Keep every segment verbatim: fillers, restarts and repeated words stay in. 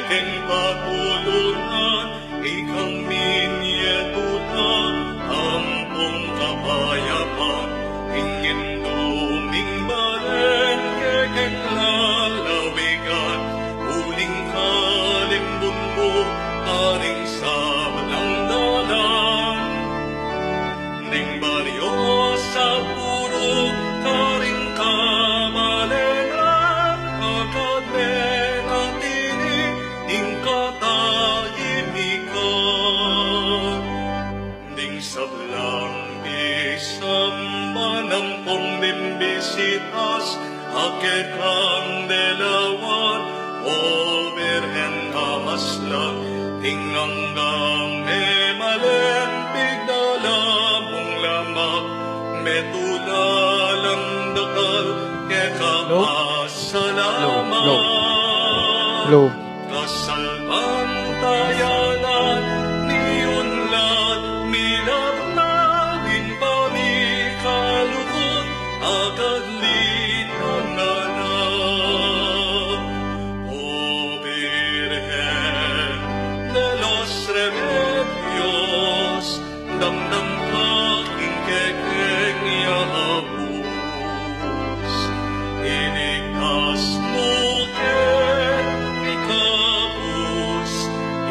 Ing patulungan, ikang minie tula, ampong kapayapan, ing Indu ming balen, kekeng lalawigan, uling kalimbun mu, karing sablang dalan. Ding baryo sa purok, karing kamalenan, agad menatili ing katahimikan. Ding sablang isang manampong mimbisitas, a kekang delawan, O Birhen a maslang, ing anggang e malempig, dala mung lamak, metula lang dakal, keka Hello? Hello? Hello? pasalamat. Kasalpantayanan, miunlad, milaglag, ing pamikalugud, agad linanganap. O Birhen de los Remedios, damdam ka king kekeng ya abus, iligtas mu keng ikabus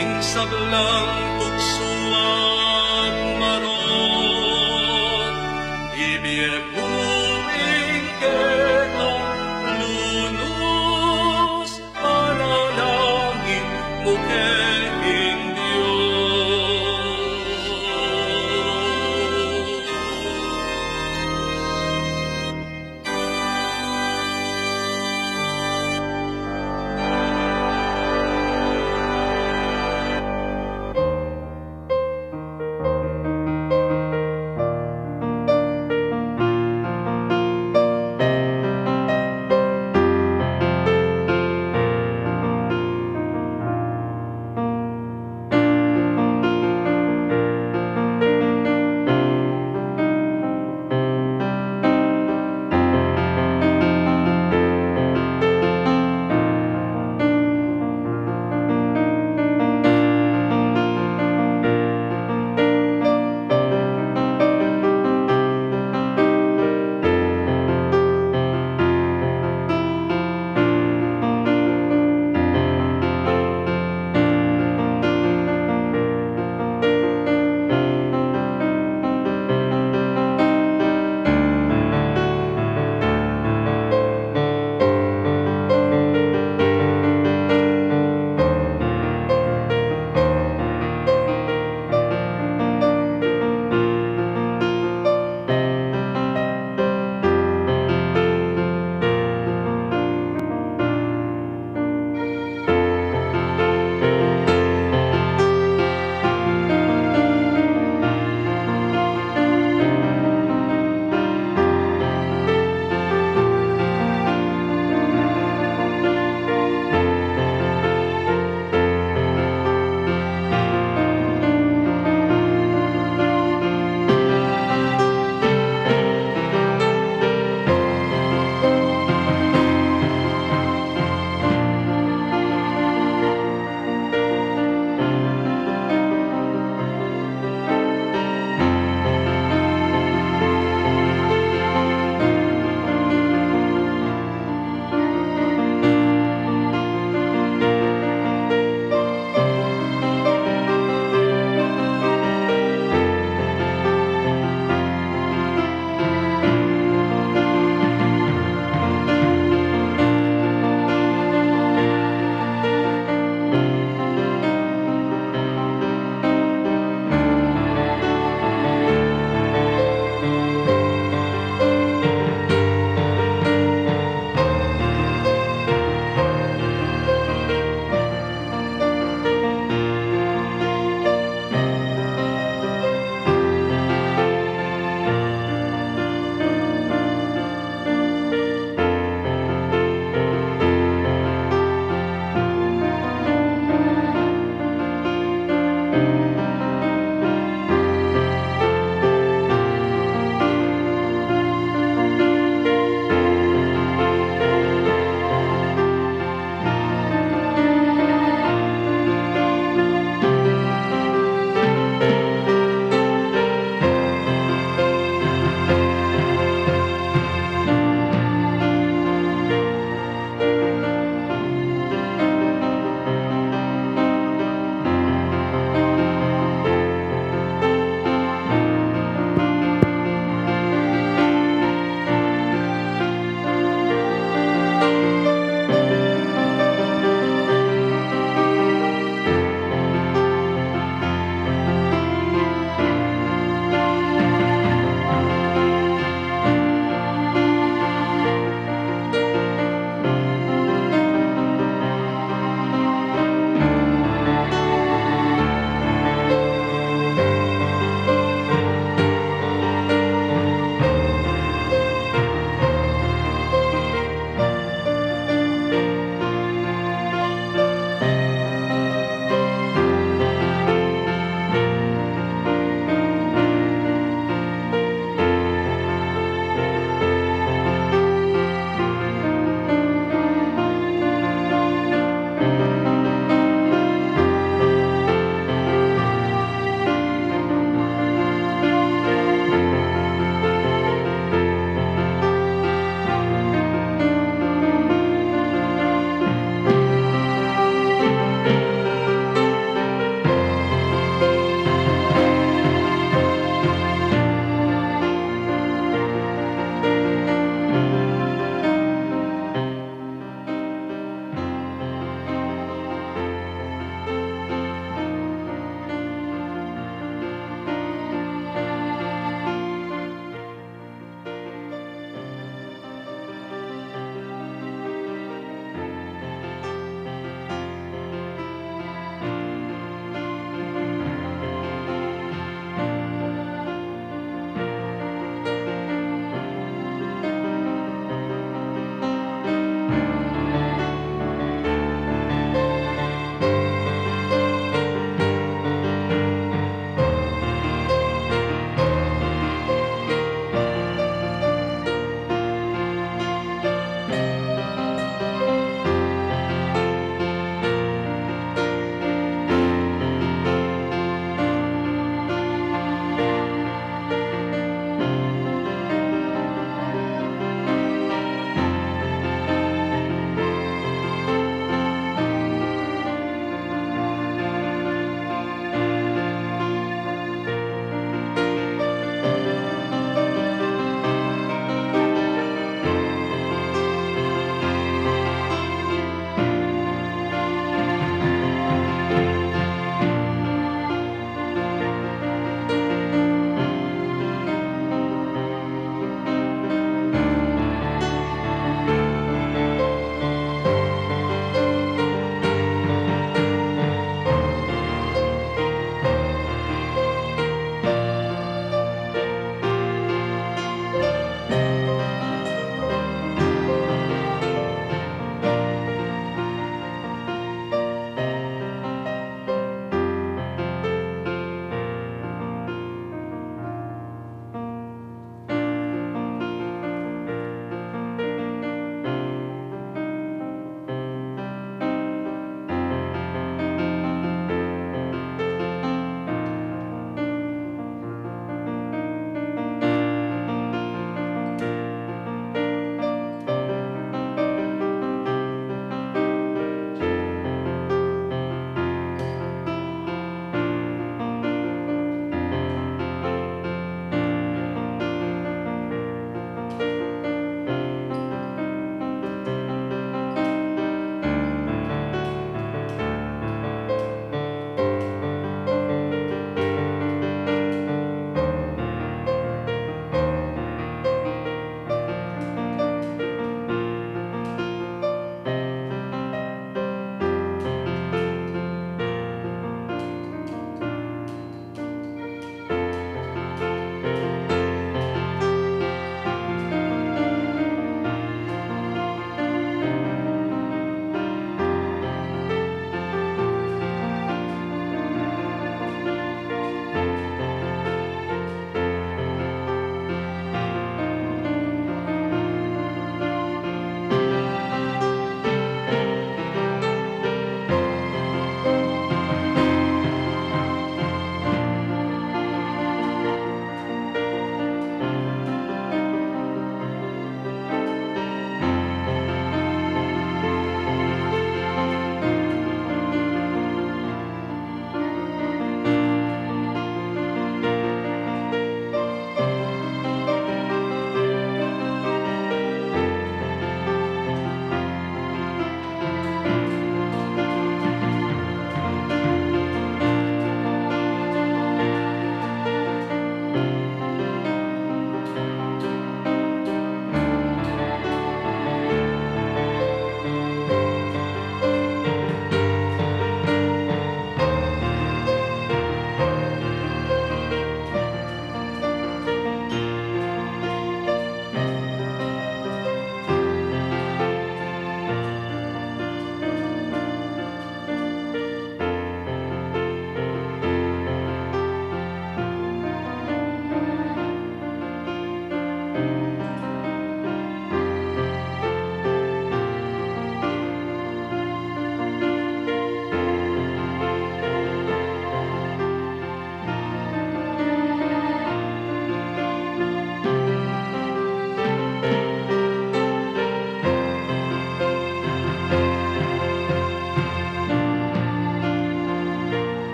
ing sablang tuksu at marok. Ibie mu ing kekang lunus, panalangin mu keng Dios.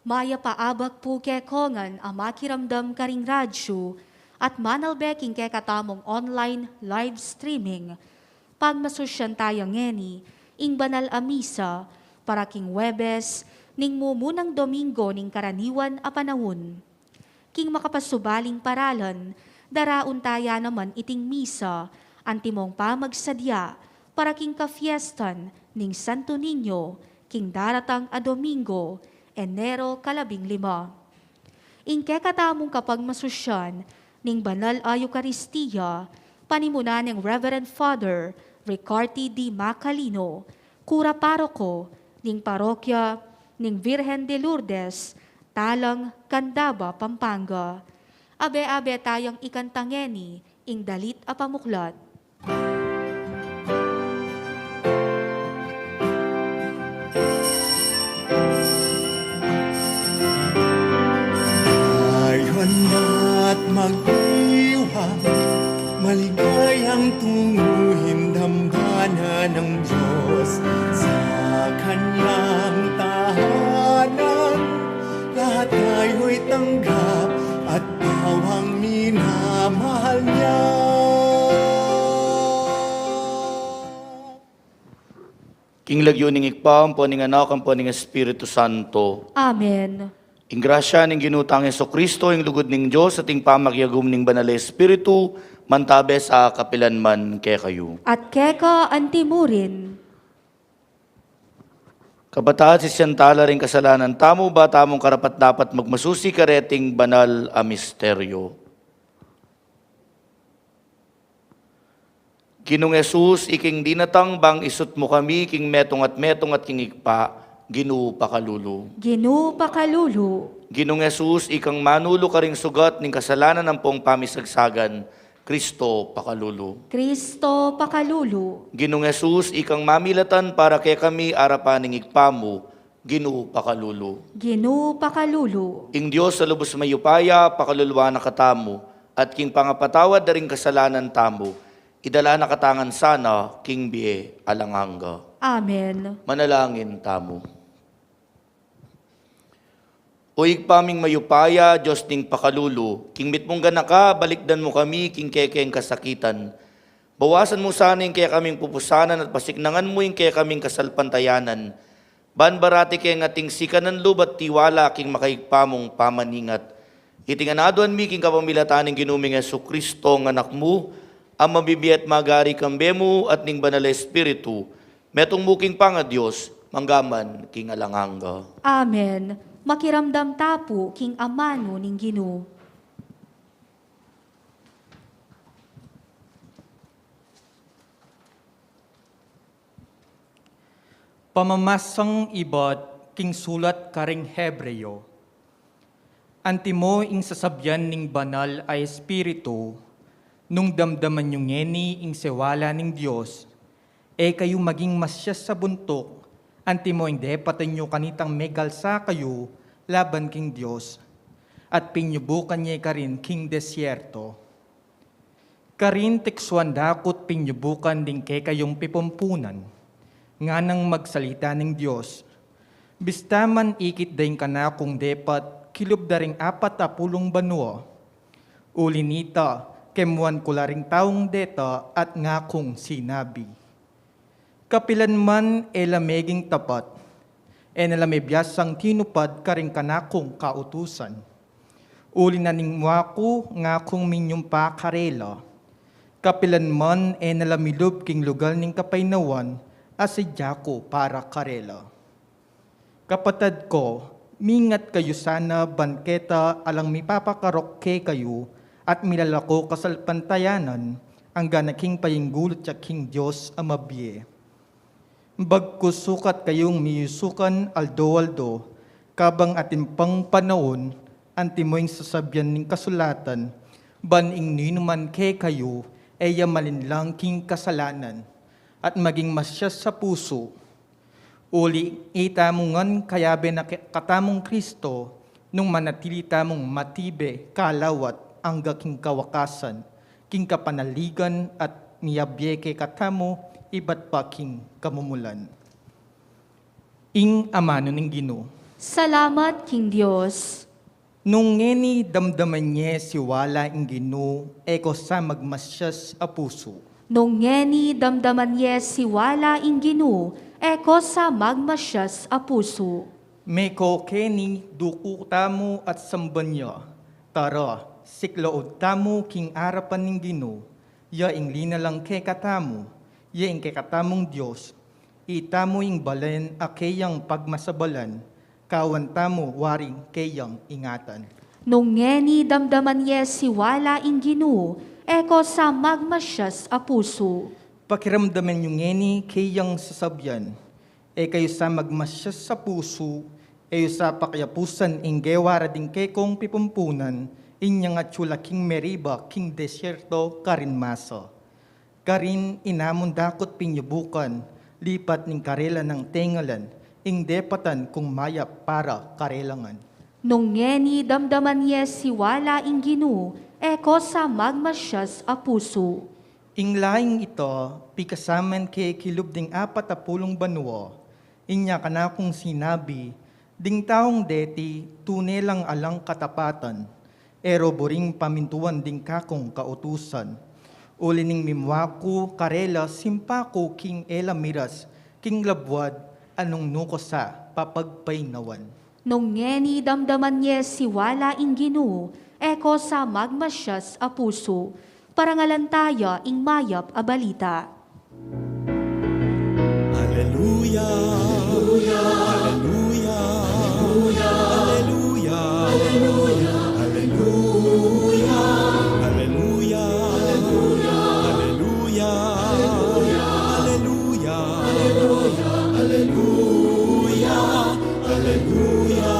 Mayap a abak pu kekongan a makiramdam karing radyu at manalbe king kekatamung online live streaming. Pagmasusyan taya ngeni ing banal a misa para king Huwebes ning mumunang Domingo ning karaniwan a panaun. King makapasubaling paralan, daraun taya naman iting misa antimong pamagsadya para king kafiestan ning Santo Niño king daratang a Domingo, Enero kalabing lima. Ing kekatamung kapagmasusyan ning banal a Eukaristia, panimunan neng Reverend Father Ricarte D. Macalino, kura paroko ning parokya ning Virgen de Lourdes, Talang, Candaba, Pampanga. Abe-abe tayang ikanta ngeni ing dalit a pamuklat. Tayo't magdiwang, maligayang tunguhin dambana ng Diyos sa kanyang tahanan. Lahat tayo'y tanggap at bawang minamahal niya. King lagyu ning Ibpa, ampo ning Anak, ampo ning Espiritu Santo. Amen. Ing grasya ning Ginu tang Jesucristo, ing lugud ning Dios, at ing pamakiagum ning Banal a Espiritu, mantabe sa kapilan man kekayu. At keka anti murin. Kapatad, sisian tala ring kasalanan tamu, ba tamung karapat-dapat magmasusi kareting banal a misteryo. Ginung Jesus, iking dinatang bang isut mu kami king metung at metung at king Ibpa, Ginu pakalulu. Ginu pakalulu. Ginung Jesus, ikang manulu karing sugat ning kasalanan ampong pamisagsagan, Kristo pakalulu. Kristo pakalulu. Ginung Jesus, ikang mamilatan para kekami arapan ning Ibpa mu, Ginu pakalulu. Ginu pakalulu. Ing Dios a lubus mayupaya, pakaluluan na katamu, at king pangapatawad da ring kasalanan tamu, idala na katamu ngan sana king bie alang angga. Amen. Manalangin tamu. O Ibpa ming mayupaya, Dios ning pakalulu, king mitmung ganaka, balikdan mu kami king kekeng kasakitan. Bawasan mu sana ing kekaming pupusanan at pasiknangan mu ing kekaming kasalpantayanan. Ban barati keng ating sikanan lub at tiwala king makaibpa mung pamaningat. Iti ngan aduan mi king kapamilatan ning Ginu ming Jesucristo, nga Anak mu, a mabibie at magari kambe mu at ning Banal a Espiritu, metung mu king pangaDios, mangga man king alang angga. Amen. Makiramdam ta pu king amanu ning Ginu. Pamamasang ibat king sulat karing Hebreo. Antimo ing sasabian ning Banal a Espiritu, nung damdaman yu ngeni ing sewala ning Dios, e kayu maging masias a buntuk, antimo ing depatan yu kanitang megalsa kayu laban king Dios, at pinyubukan ye karin king desierto. Karin teksuan da ku't pinyubukan ding kekayung pipumpunan, nganang magsalita ning Dios. Bista man ikit da ing kanakung depat kilub da ring apat a pulung banua. Uli nita, kemuan ku la ring taung deta at ngakung sinabi, kapilan man e la meging tapat, e na la mebiasang tinupad karing kanakung kautusan. Uli na ning mua ku ngakung minyumpa karela, kapilan man e na la milub king lugal ning kapaynawan a sadya ku para karela. Kapatad ko, mingat kayu sana ban keta alang mipapakarok kekayu at milalako kasalpantayanan, angga na king payinggulut ya king Dios a mabie. Bagkus sukat kayung miyusukan aldo-aldo, kabang atin pang panaun, antimo ing sasabian ning kasulatan, ban ing nuinuman kekayu, e ya malinlang king kasalanan, at maging masias a pusu. Uli itamu ngan kayabe na ke-, katamung Kristo, nung manatili tamung matibe kalawat angga king kawakasan, king kapanaligan at miyabie kekatamu ibat pa king kamumulan. Ing amanu ning Ginu. Salamat king Dios. Nung ngeni damdaman ye siwala ing Ginu, e ko sa magmasias a pusu. Nung ngeni damdaman ye siwala ing Ginu, e ko sa magmasias a pusu. Meko keni, duku tamu at samban ya. Tara, siklaud tamu king arapan ning Ginu, ya ing linalang kekatamu, ya ing kekatamung Dios, itamu ing balen a keyang pagmasabalan, kawan tamu waring keyang ingatan. Nung ngeni damdaman ye siwala ing Ginu, e ko sa magmasias a pusu. Pakiramdaman yu ngeni keyang sasabian, e kayu sa magmasias a pusu, e yu sa pakiapusan ing gewa ra ding kekong pipumpunan, inyang atyu la king Meriba king desierto karin masa. Karin inamun dakut pinyubukan, lipat ning karela nang tengalan, ing depatan kung mayap para karela ngan. Nung ngeni damdaman ye siwala ing Ginu, e ko sa magmasias a pusu. Ing laing ita, pikasaman ke kilub ding apat a pulung banua, inya kanakung sinabi, ding taung deti tune lang alang katapatan, e ro buring pamintuan ding kakung kautusan. Uli ning mimua ku karela, simpa ku king e la miras king labuad a nung nu ko sa papagpainawan. Nung ngeni damdaman ye siwala ing Ginu, e ko sa magmasias a pusu. Parangalan taya ing mayap a balita. Aleluya, aleluya, aleluya, aleluya, aleluya, aleluya, aleluya, aleluya, aleluya, aleluya.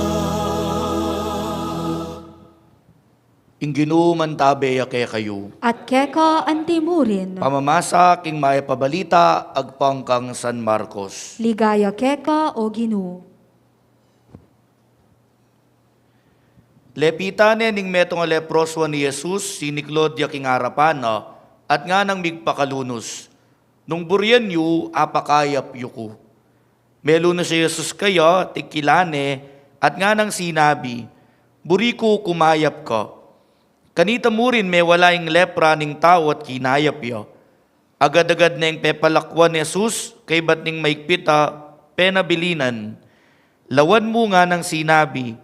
Ing Ginu mantabe ya kekayu. At keka antimurin. Pamamasa king mayap a balita agpang kang San Marcos. Ligaya keka, o Ginu. Lepitan ne ning metung a leprosuan i Jesus, siniklaud ya king arapan na, at nganang migpakalunus, nung burian yu, apakayap yu ku. Melunus i Jesus kaya, tikilan ne, at nganang sinabi, buri ku, kumayap ka. Kanita murin mewala ing lepra ning tau at kinayap ya. Agad-agad neng pepalakuan i Jesus, kaybat ning maigpit a penabilinan. Lawan mu, nganang sinabi,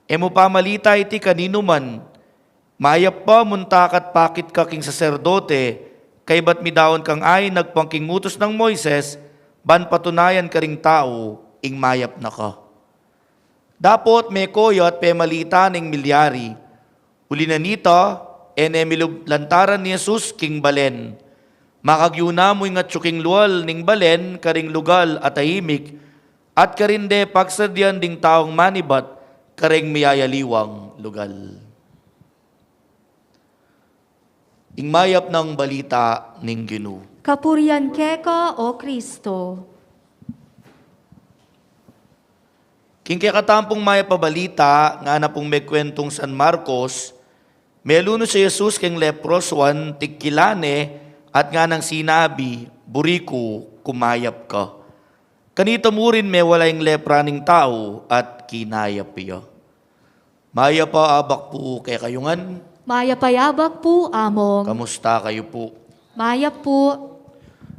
e mu pamalita iti kaninu man. Mayap pa munta ka't pakit ka king saserdote, kaybat midaun kang ain agpang king utus nang Moises, ban patunayan karing tau ing mayap na ka. Dapot meko ya at pemalita ne ing milyari. Uli na nita, e ne milub lantaran i Jesus king balen. Makagyu na mu ing atyu king lual ning balen karing lugal a tahimik, at karin de pagsadyan ding taung manibat karing miyayaliwang lugal. Ing mayap nang balita ning Ginu. Kapurian keka, o Kristo. King kekatamung mayap a balita, ngana pung megkuentung San Marcos, melunus i Jesus king leprosuan, tikilan ne, at nganang sinabi, buri ku, kumayap ka. Kanita murin mewala ing lepra ning tau at kinayap ya. Mayap a abak pu kekayu ngan. Mayap a abak pu, Among. Kamusta kayu pu? Mayap pu.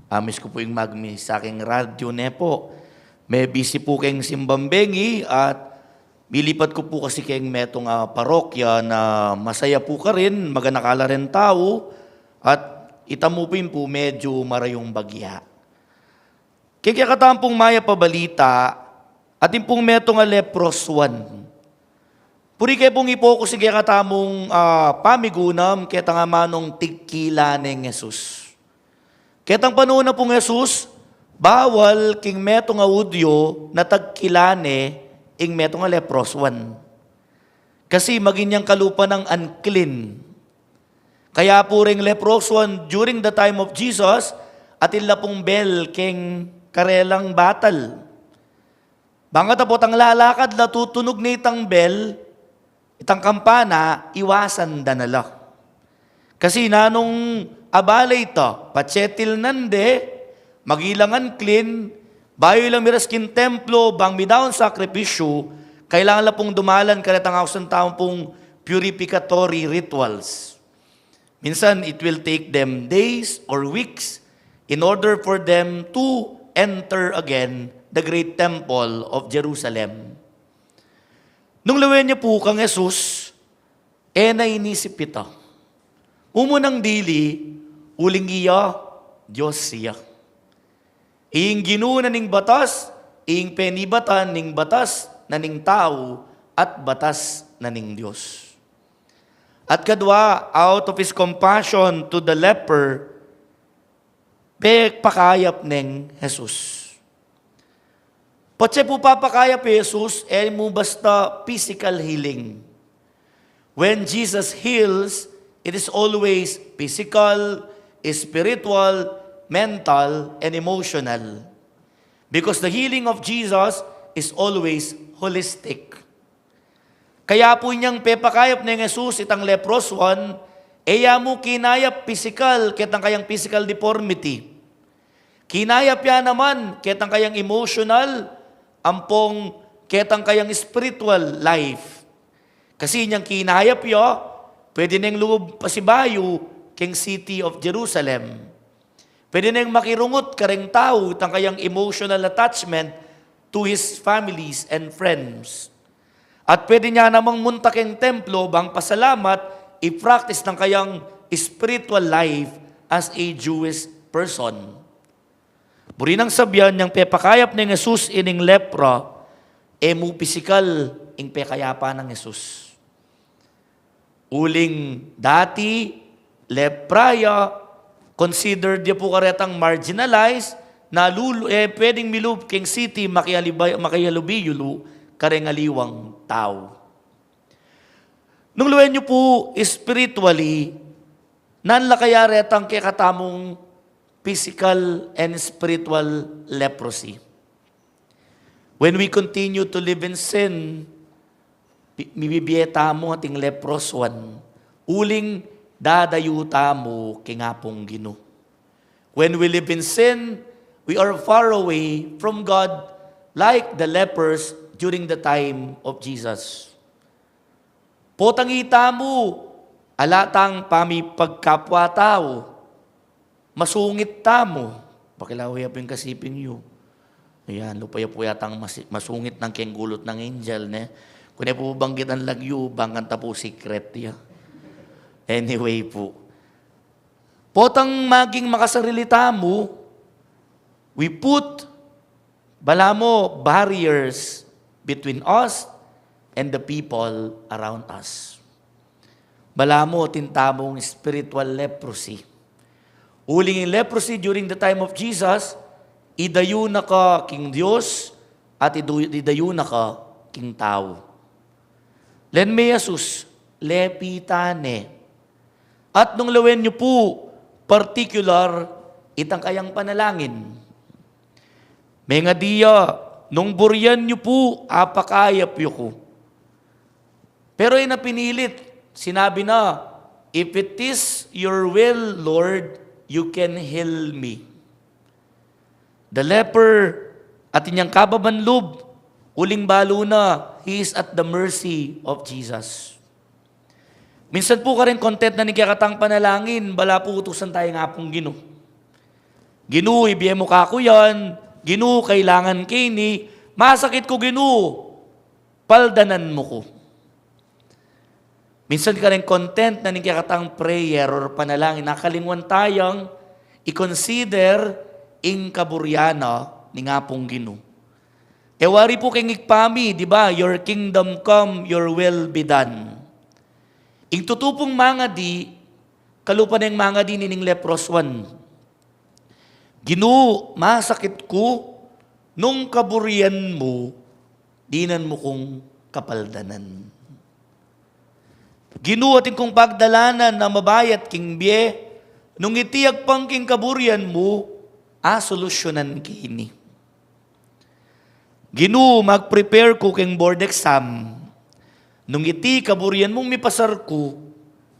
Amis ku pu ing magmisa king radyu ne pu. Mebisi pu keng simbang bengi at milipat ku pu kasi keng metung a parokya na masaya pu karin, maganaka la ring tau, at ita mu pin pu medyu marayung bagya. King kekatamung mayap a balita, atin pung metung a leprosuan. Puri ke pung ipokus ing kekatamung, ah, pamigunam, ketang amanung tikilan ne ing Jesus. Ketang panaun na pung Jesus, bawal king metung a Hudyo na tagkilan ne ing metung a leprosuan. Kasi maging yang kalupa nang unclean. Kaya pu ring leprosuan during the time of Jesus, atin la pung bell king karelang batal. Bang ata potang lalakad la tutunug ne itang bell, itang kampana, iwasan da na la. Kasi nanung abala ita, patse tilnan de, maging lang unclean, bayu lang miras king templo, bang midaun sakripisyu, Kailangan la pung dumalan karetang ausan tamu pung purificatory rituals. Minsan, it will take them days or weeks in order for them to enter again the great temple of Jerusalem. Nung lawen yu pu kang Jesus, e na inisip ita. Mumunang dili, uling iya, Dios iya. Ing Ginu na ning batas, ing penibatan ning batas na ning tau, at batas na ning Dios. At kadwa, out of his compassion to the leper, pepakayap neng Jesus. Patse pu papakayap i Jesus, e mu basta physical healing. When Jesus heals, it is always physical, spiritual, mental, and emotional. Because the healing of Jesus is always holistic. Kaya pu inyang pepakayap neng Jesus itang leprosuan, e ya mu kinayap pisikal, ketang kayang physical deformity. Kinayap ya naman, ketang kayang emotional, ampong ketang kayang spiritual life. Kasi inyang kinayap ya, pwede neng lumub pasibayu keng city of Jerusalem. Pwede neng makirungut kareng tau, itang kayang emotional attachment to his families and friends. At pwede ya namang munta keng templo bang pasalamat, i-practice itang kayang spiritual life as a Jewish person. Buri nang sabyan, inyang pepakayap neng Jesus ining lepra, e mu pisikal ing pekayapan nang Jesus. Uling dati, lepra ya, considered ya pu karetang marginalized, na lulu, e pwedeng milub keng city, makialiba-, makialubi yulu kareng aliwang tau. Nung lawen yu pu spiritually, nanu la kaya retang kekatamung physical and spiritual leprosy? When we continue to live in sin, pi-, mibibie tamu ating leprosuan, uling dadayu tamu keng Apung Ginu. When we live in sin, we are far away from God, like the lepers during the time of Jesus. Potang itamu, ala tang pamipagkapwa tau, masungit tamu. Pakilawe ya pu ing kasiping yu. Ayan, lupa ya pu yatang masi-, masungit nang keng gulut nang angel, ne? Kung e pu banggitan lagyu, banggan ta pu secret ya. Anyway pu. Potang maging makasarili tamu, we put, balamu, barriers between us and the people around us. Balamu, atin tamung spiritual leprosy. Uling ing leprosy during the time of Jesus, idayu na ka king Dios at idu-, idayu na ka king tau. Len me Jesus, lepitan ne. At nung lawen yu pu, particular, itang kayang panalangin. Mengadi ya, nung burian yu pu, apakayap yu ku. Pero e na pinilit, sinabi na, "If it is your will, Lord, you can heal me." The leper, atin yang kababan lub, uling balu na, he is at the mercy of Jesus. Minsan pu kareng content na ning kekatang panalangin, bala pu utusan taya ning Apung Ginu. Ginu, ibie mu kaku yan. Ginu, kailangan ke ini. Masakit ku, Ginu. Paldanan mu ku. Minsan kareng content na ning kekatang prayer or panalangin, akalingwan tayang i-consider ing kaburian na ning Apung Ginu. E wari pu keng Ibpa mi, di ba? "Your kingdom come, your will be done." Ing tutu pung mangadi, kalupa neng mangadi nining leprosuan. Ginu, masakit ku, nung kaburian mu, dinan mu kung kapaldanan. Ginu, atin kung pagdalanan a mabayat king bie, nung iti agpang king kaburian mu, asolusyonan ke ini. Ginu, mag-prepare ku king board exam, nung iti kaburian mung mipasar ku,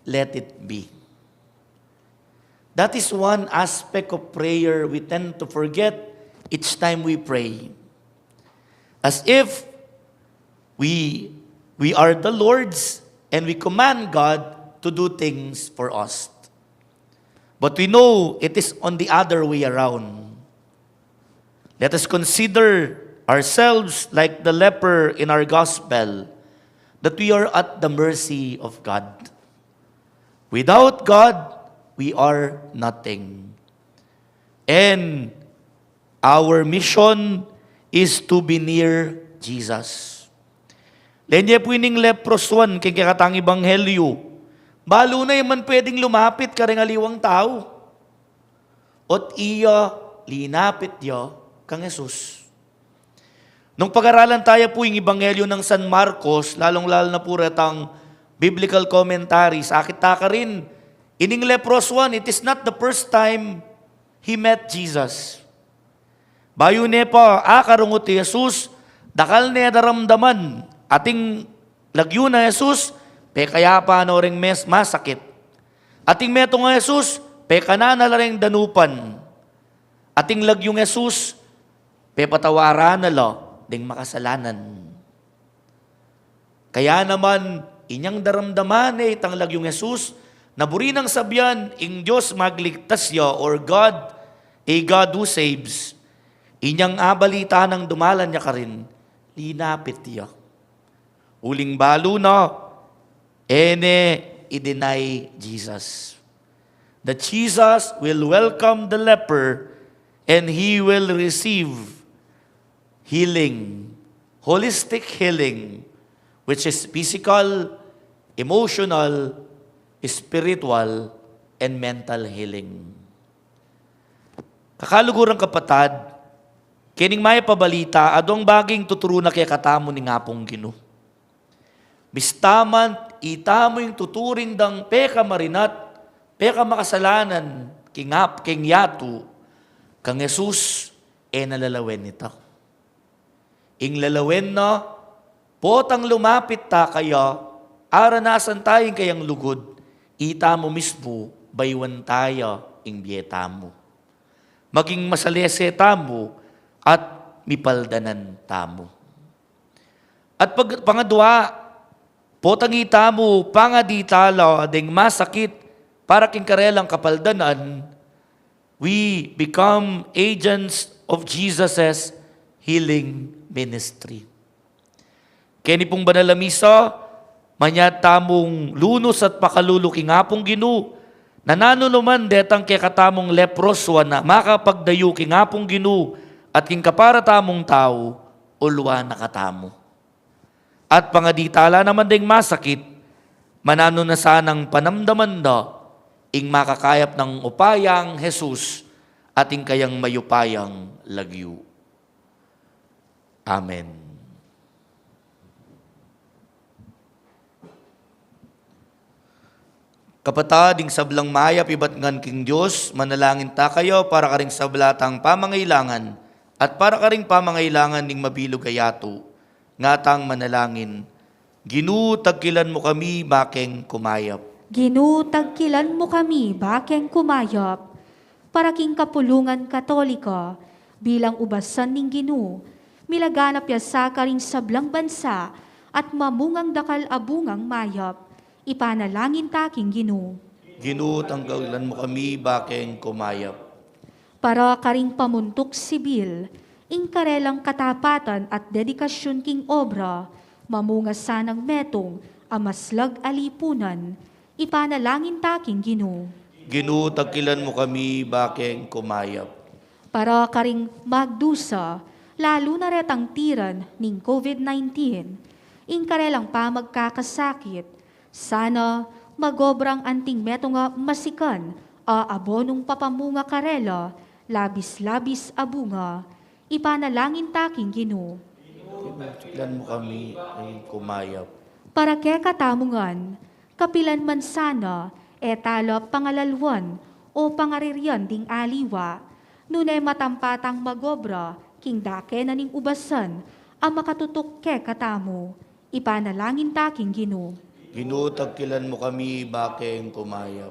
let it be. That is one aspect of prayer we tend to forget each time we pray. As if We, we are the Lord's, and we command God to do things for us. But we know it is on the other way around. Let us consider ourselves like the leper in our gospel, that we are at the mercy of God. Without God, we are nothing. And our mission is to be near Jesus. Lawen ye pu ining leproswan keng kekatang ebanghelyo. Balu na e man pwedeng lumapit kareng aliwang tau. Ot iya, linapit ya kang Jesus. Nung pag-aralan taya pu ing Ebanghelyo nang San Marcos, lalong-lalo na pu retang biblical commentaries, akit ta karin, ining leproswan, it is not the first time he met Jesus. Bayu ne pa akarungut i Jesus, dakal ne daramdaman, ating lagyu nang Jesus, pekayapa na reng mes-, masakit. Ating metung nang Jesus, pekanan na la reng danupan. Ating lagyung Jesus, pepatawaran na la deng makasalanan. Kaya naman, inyang daramdaman ne itang lagyung Jesus, na buri nang sabian, ing Dios magligtas ya, or God, a God who saves. Inyang abalita nang dumalan ya karin, linapit ya. Uling balu na, e ne i-deny Jesus. That Jesus will welcome the leper and he will receive healing, holistic healing, which is physical, emotional, spiritual, and mental healing. Kakaluguran kapatad, kening mayap a balita, adwang baging tuturu na kekatamu ning Apung Ginu. Bista man itamu ing tuturing dang pekamarinat, pekamakasalanan, king ap-, king yatu, kang Jesus, e na lalawen ita. Ing lalawen na, potang lumapit ta kaya, aranasan ta ing kayang lugud, itamu mismu, bayuan ta ya ing bie tamu. Maging masalese tamu, at mipaldanan tamu. At pag-, pangadwa, potang itamu pangadi tala deng masakit para king karelang kapaldanan, we become agents of Jesus's healing ministry. Keni pung banal a misa, manyad tamung lunus at pakalulu king Apung Ginu, na nanu naman detang kekatamung leproswan a makapagdayu king Apung Ginu at king kapara tamung tau, ulwan na katamu. At pangadi tala naman deng masakit, mananu na sanang panamdaman da ing makakayap nang upayang Jesus at ing kayang mayupayang lagyu. Amen. Kapatad, ing sablang mayap ibat ngan king Dios, manalangin ta kayu para karing sabla tang pamangailangan at para karing pamangailangan ning mabilug a yatu. Nga tang manalangin. Ginu, tagkilan mu kami bakeng kumayap. Ginu, tagkilan mu kami bakeng kumayap. Para king kapulungan Katolika, bilang ubasan ning Ginu, milaganap ya sa karing sablang bansa at mamungang dakal a bungang mayap. Ipanalangin ta king Ginu. Ginu, tagkilan mu kami bakeng kumayap. Para karing pamuntuk sibil, ing karelang katapatan at dedikasyun king obra, mamunga sanang metung a maslag a lipunan, ipanalangin ta king Ginu. Ginu, tagkilan mu kami bakeng kumayap. Para karing magdusa, lalu na retang tiran ning COVID nineteen, ing karelang pamagkakasakit, sana magobrang anting metung a masikan a abonung papamunga karela, labis-labis a bunga, ipanalangin ta king Ginu. Ginu, tagkilan mu kami bakeng kumayap. Para kekatamu ngan, kapilan man sana, e tala pangalalwan o pangaririan ding aliwa, nune matampa tang magobra king dake na ning ubasan a makatutuk kekatamu. Ipanalangin ta king Ginu. Ginu, tagkilan mu kami bakeng kumayap.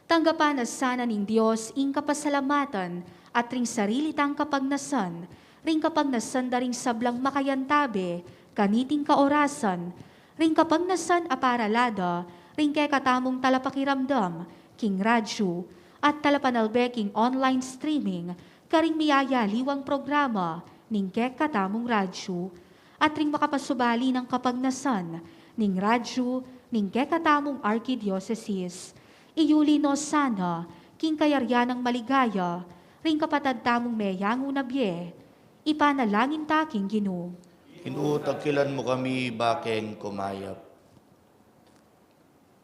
Tanggapan na sana ning Dios ing kapasalamatan at ring sarili tang kapagnasan, ring kapagnasan da ring sablang makayantabe kaniting kaorasan, ring kapagnasan a paralada ring kekatamung talapakiramdam king radyu at talapanalbe king online streaming karing miyayaliwang programa ning kekatamung radyu at ring makapasubali nang kapagnasan ning radyu ning kekatamung arkidiosesis. Iyuli no sana king kayarian nang maligaya ring kapatad tamung meyangu na bie. Ipanalangin ta king Ginu. Ginu, tagkilan mu kami bakeng kumayap.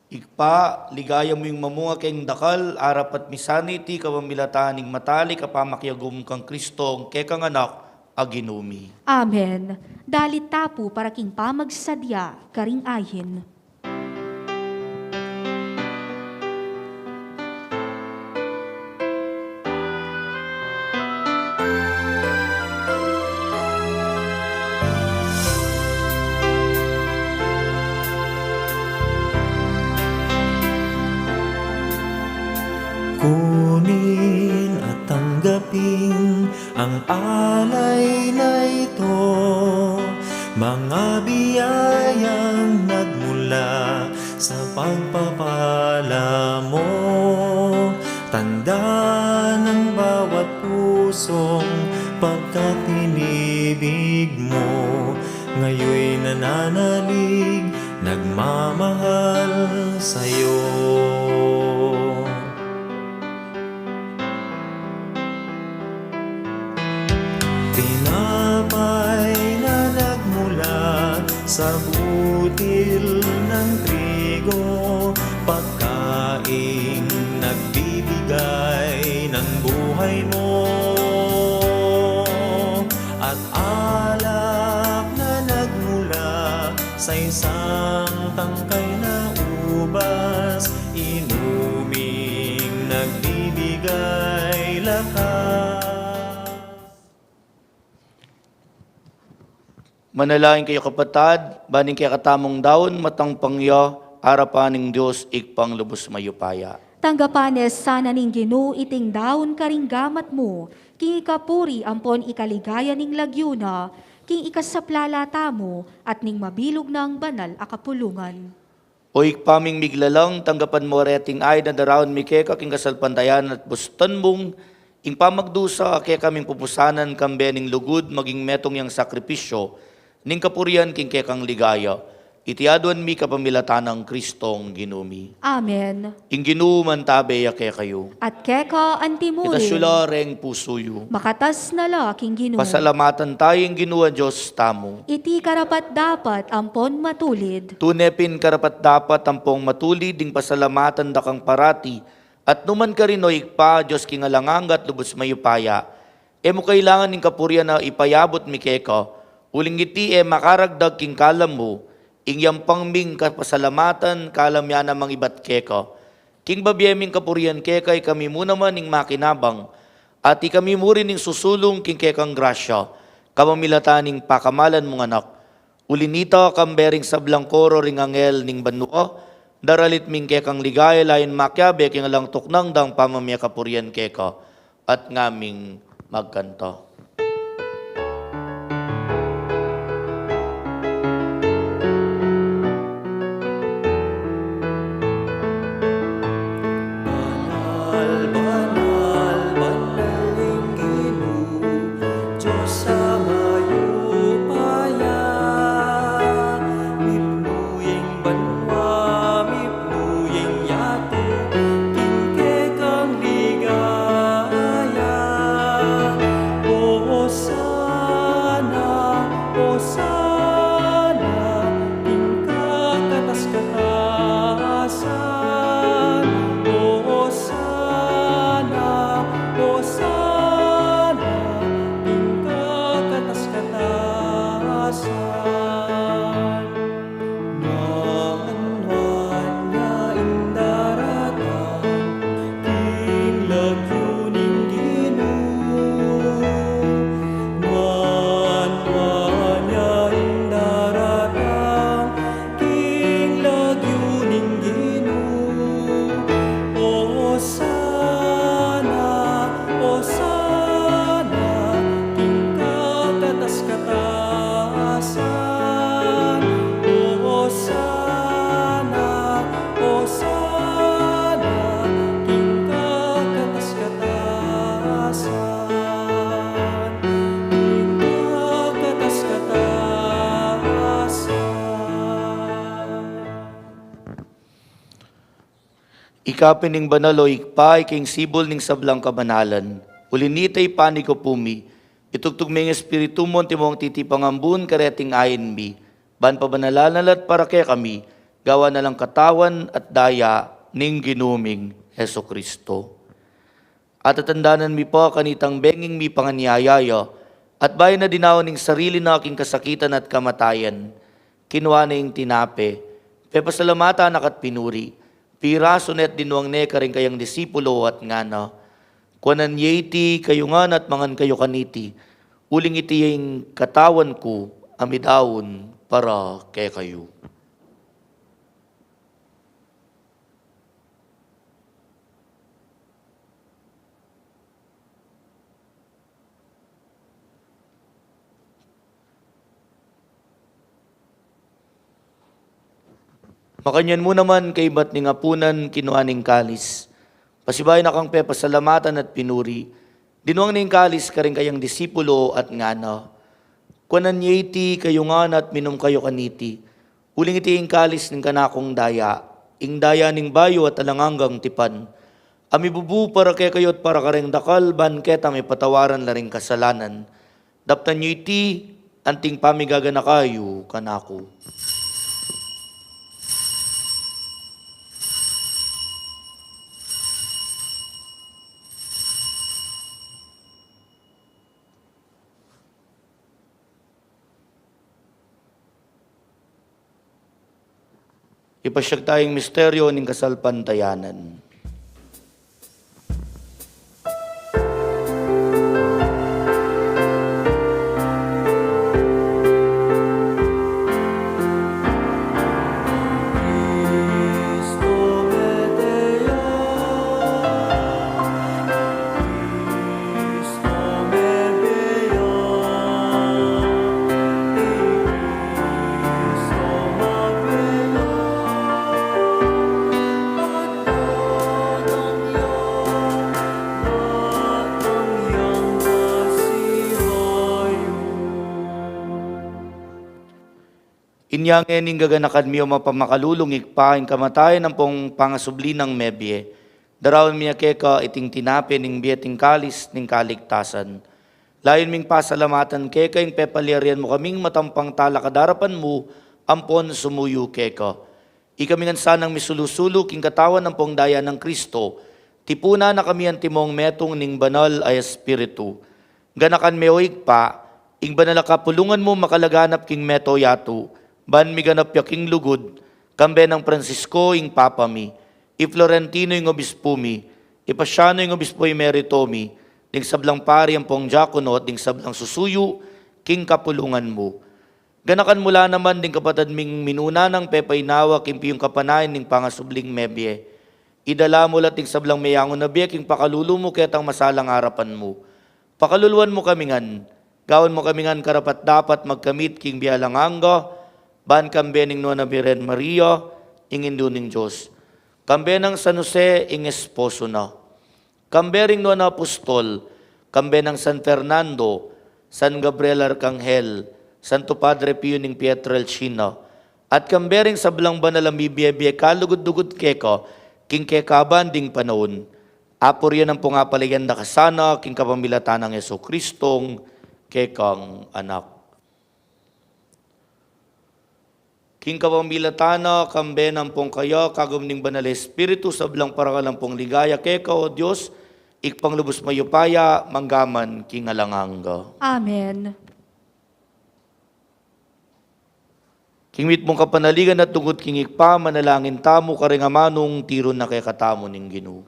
Ibpa, ligaya mu ing mamunga keng dakal, arapat mi sana iti kapamilatan ning matalik a pamakiagum kang Kristong kekang Anak a Ginu mi. Amen. Dalit ta pu para king pamagsadya karing ayin. Kunin at tanggapin ang alay na ito, mga biyayang nagmula sa pagpapala mo. Tanda ng bawat pusong pagkatinibig mo, ngayoy nananalig, nagmamahal sa'yo. Tinapay na nagmula sa butil ng trigo, pagkaing nagbibigay ng buhay mo, at alak na nagmula sa isang tangkay na ubas, inuming nagbibigay lakas. Manalangin kayu, kapatad, ban ing kekatamung daun matangpang ya arapan ning Dios Ibpang lubus mayupaya. Tanggapan ne sana ning Ginu iting daun karing gamat mu, king ikapuri ampon ikaligaya ning lagyu na, king ikasaplala tamu at ning mabilug nang banal a kapulungan. O Ibpa ming miglalang, tanggapan mu reting aid a daraun mi keka king kasalpantayanan at bustan mung ing pamagdusa a kekaming pupusanan kambe ning lugud maging metung yang sakripisyu ning kapurian king kekang ligaya. Iti aduan mi kapamilatan nang Kristong Ginu mi. Amen. Ing Ginu mantabe ya kekayu. At keka antimurin. Itas yu la reng pusu yu. Makatas na la king Ginu. Pasalamatan tayu ing Ginu a Dios tamu. Iti karapat-dapat ampon matulid. Tune pin karapat-dapat ampong matulid ing pasalamatan da kang parati, at numan karin, o Ibpa, Dios king alang angga at lubus mayupaya. E mu kailangan ing kapurian a ipayabut mi keka, uling iti e makaragdag king kalam mu, ing yampang ming kapasalamatan kalam ya namang ibat keka. King babie ming kapurian keka, ikami mu naman ing makinabang, at ikami mu rin ing susulung king kekang grasya, kapamilatan ning pakamalan mung Anak. Uli nita, kambe ring sablang koro ring anghel ning banua, daralit ming kekang ligaya layun makiabe king alang tuknang dang pamamie kapurian keka, at ngaming magkanta. Banal, banal, banal ing Ginu, Dios a mayupaya. Mipnu ya ing banua, mipnu ya ing yatu, king kekang ligaya. Hosana, Hosana, king kakatas-katasan. Hosana, Hosana, king kakatas-katasan. Nuan, nuan ya ing daratang king lagyu ning Ginu. Nuan, nuan ya ing daratang king lagyu ning Ginu. Hosana, Hosana, king kakatas-katasan. Ika pin ing banal, o Ibpa, ika ing sibul ning sablang kabanalan. Uli na nita, ipanikup mi, itugtug me ing Espiritu mu antimong titipangan bun kareting ain mi, ban pabanalan na la at para kekami, gawan na lang katawan at daya ning Ginu ming Jesucristo. At tatandanan mi pa kanitang benging mipanganyaya ya, at bayu na dinaun ing sarili na king kasakitan at kamatayan, kinua ne ing tinape, pepasalamatan na ka at pinuri, pirasu ne at dinuang ne karing kayang disipulo at ngana: Kuanan ye iti kayu ngan at mangan kayu kaniti, uling iti ya ing katawan ku a midaun para kekayu. Makanyan mu naman kaibat ning apunan, kinua ne ing kalis, pasibayu na kang pepasalamatan at pinuri, dinuang ne ing kalis karing kayang disipulo at ngana: Kuanan ye iti kayu ngan at minum kayu kaniti, uling iti ing kalis ning kanakung daya, ing daya ning bayu at alang anggang tipan, a mibubu para kekayu at para kareng dakal ban ketang mipatawaran la ring kasalanan. Daptan yu iti anting pamigaganaka yu kanaku. Ipasyag taya ing misteryo ning kasalpantayanan. Inya ngeni, gaganakan mi, o mapamakalulung Ibpa, ing kamatayan ampong pangasubli nang mebie, daraun mi ya keka iting tinape ning bie at ing kalis ning kaligtasan. Layun ming pasalamatan keka ing pepalyarian mu kaming matampang talakad king arapan mu ampon sumuyu keka. Ikami ngan sanang misulu-sulu king katawan ampong daya nang Kristo, tipunan na kami antimong metung ning Banal a Espiritu. Ganakan me, o Ibpa, ing banal a kapulungan mu makalaganap king mabilug a yatu, ban miganap ya king lugud, kambe nang Francisco ing Papa mi, i Florentino ing Obispu mi, i Pasiano ing Obispu Emerito mi, ding sablang pari ampong diakono at ding sablang susuyu king kapulungan mu. Ganakan mu la naman ding kapatad ming minuna nang pepainawa king piyung kapanayan ning pangasubling mebie. Idala mu la at ding sablang meyangu na bie king pakalulu mu ketang masalang arapan mu. Pakaluluan mu kami ngan, gawan mu kami ngan karapat-dapat magkamit king bie alang angga, ban kambe ning Nuan a Birhen Maria, ing Indu ning Dios, kambe nang San Jose ing esposo na, kambe ring nuan a apostol, kambe nang San Fernando, San Gabriel Arkanghel, Santo Padre Pio ning Pietrelcina, at kambe ring sablang banal a mibie-bie kalugud-lugud keka king kekaban ding panaun. Apurian ampong apalayan da ka sana king kapamilatan nang Jesucristong kekang Anak. King kapamilatan na, kambe na ampong kaya, kagum ning Banal a Espiritu, sablang parangal ampong ligaya keka, o Dios, Ibpang lubus mayupaya, mangga man king alang angga. Amen. King mitmung kapanaligan at lugud king Ibpa, manalangin tamu karing amanung tiru na kekatamu ning Ginu.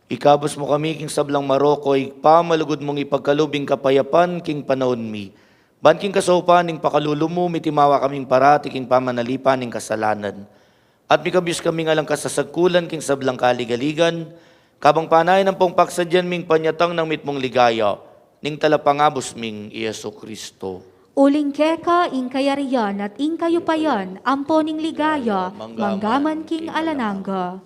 Ikabus mu kami king sablang marok, o Ibpa, malugud mung ipagkalub ing kapayapan king panaun mi. Ban king kasaupan ning pakalulu mu, mitimawa kaming parati king pamanalipan ning kasalanan. At mikabus kaming alang kasasagkulan king sablang kaligaligan, kabang panayan ampong pagsadyan ming panyatang nang mitmung ligaya, ning talapangabus ming i Jesu Cristo. Uling keka ing kayarian at ing kayupayan, ampo ning ligaya, manggaman king alang angga.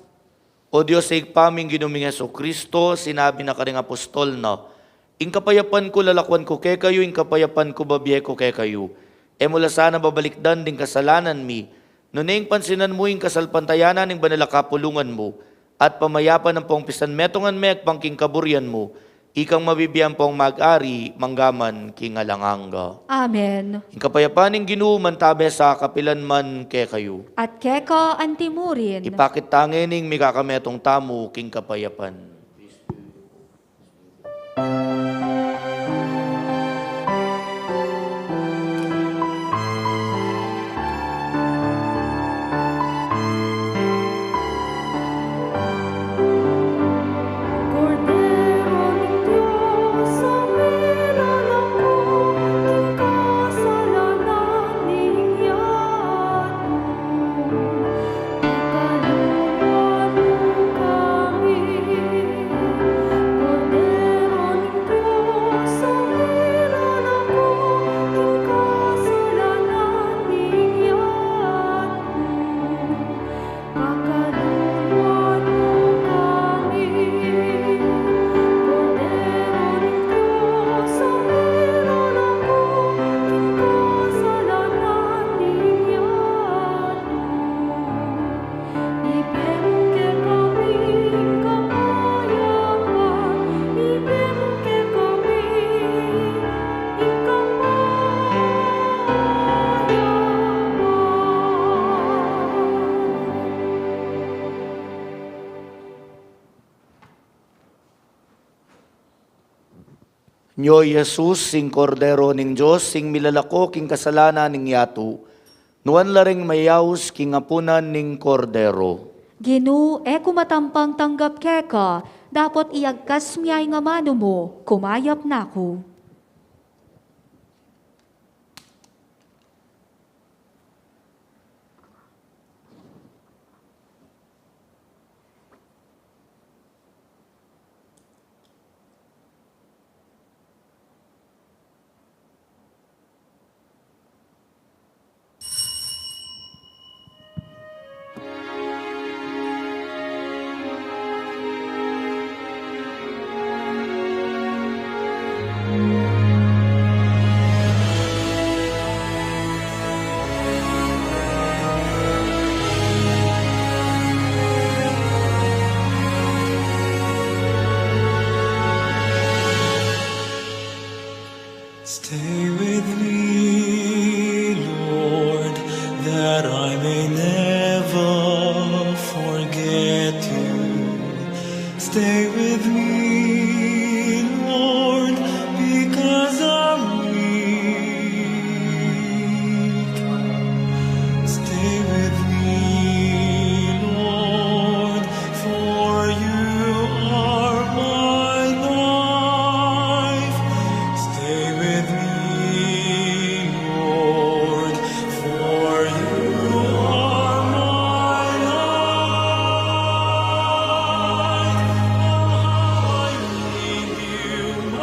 O Dios, Ibpa ming Ginu ming Jesu Cristo, sinabi na karing apostol na, "Ing kapayapan ku lalakuan ku kekayu, ing kapayapan ku babie ku kekayu." E mu la sana babalikdan ding kasalanan mi, nune ing pansinan mu ing kasalpantayanan ning banal a kapulungan mu, at pamayapan ampong pisanmetungan me agpang king kaburian mu, ikang mabibie ampong mag-ari manggaman king alang angga. Amen. Ing kapayapan ning Ginu mantabe sa kapilan man kekayu. At keka antimurin. Ipakit ta ngening mikakametung tamu king kapayapan. Nyo i Jesus, ing Kordero ning Dios, ing milalako king kasalanan ning yatu. Nuan la ring mayaus king apunan ning Kordero. Ginu, e ku matampang tanggap keka, dapot iyagkas mu ya ing amanu mu, kumayap na ku. Stay with me, Lord, that I may never forget you. Stay with me, Lord, because I'm weak. Stay with me, Lord, for you are my life. Stay with me, Lord, for you are my life. Oh, how I need you.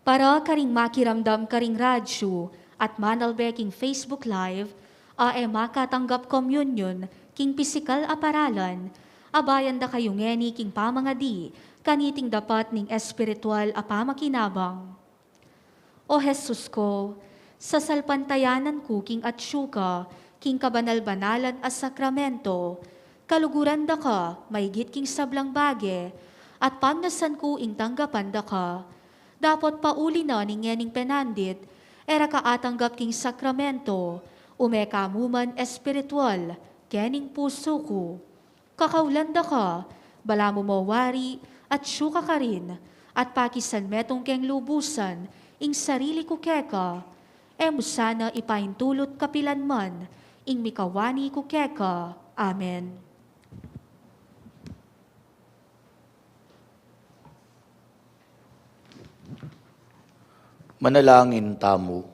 Para karing makiramdam karing radyu at manalbe king Facebook Live, a e makatanggap komunyon king pisikal a paralan, abayan da kayu ngeni king pamangadi kaniting dapat ning espiritual a pamakinabang. O Jesus ko, sasalpantayanan ku king atyu ka king kabanal-banalan a sakramento, kaluguran da ka maigit king sablang bage, at pamnasan ku ing tanggapan da ka. Dapot pauli na ning ngening penandit, e ra ka atanggap king sakramento, ume ka mu man espiritual kening pusu ku. Kakaulan da ka, balamu mo wari, atyu ka karin, at pakisan metung keng lubusan ing sarili ku keka, e mu sana ipaintulut kapilan man ing mikawani ku keka. Amen. Manalangin tamu.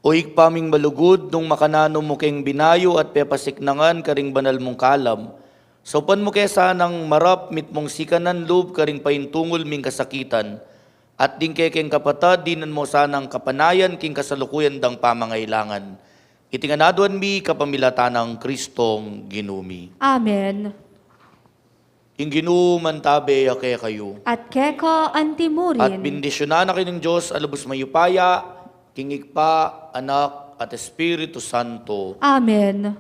O Ibpa ming malugud, nung makananu mu keng binayu at pepasiknangan karing banal mung kalam, saupan mu ke sanang marap mitmung sikanan lub karing paintungul ming kasakitan, at ding kekeng kapatad dinan mu sanang kapanayan king kasalukuyan dang pamangailangan. Iti ngan aduan mi kapamilatan nang Kristong Ginu mi. Amen. Ing Ginu mantabe ya kekayu. At keka anti mu rin. At bendisyunan na kayu ning Dios a lubus mayupaya, king Ibpa, Anak, at Espiritu Santo. Amen.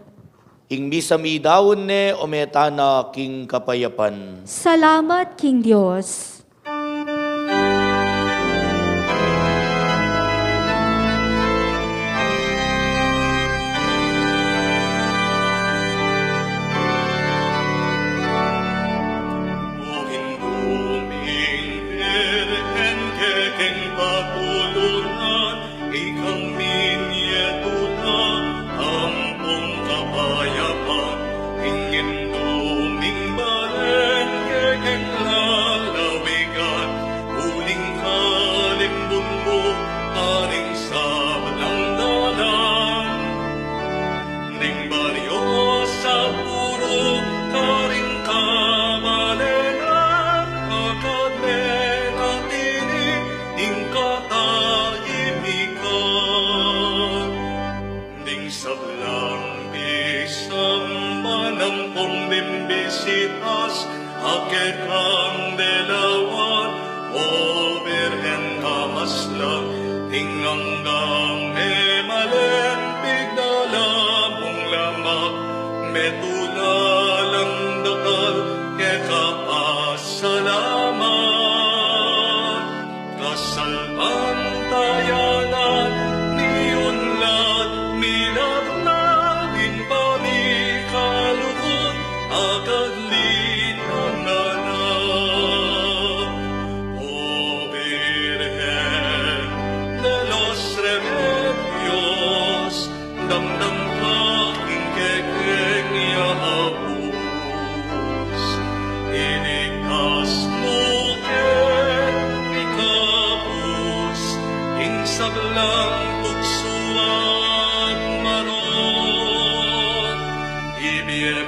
Ing misa mi daun ne, o me tana king kapayapan. Salamat king Dios. Ikang minie tula ampong kapayapan, ing Indu ming balen kekeng lalawigan, uling kalimbun mu karing sablang dalan. Ding baryo sa puru karing kabalenan, akad me na tini ing katahimikan. Ding sablang bisamban ampong bimbisitas, a kekang delawan, O Birhen a maslang, ing anggang e malen pigdala mung lamak, me tula lang dakal keka pasalamat. Kasalpantayanan mi unlad, milagro na ning pamikalugud, akad linangan na. O Birhen de los Remedios, damdam ka king kekeng yaus. Iligtas mu ke, ikabus ing sablang tuksu at marok. Ibie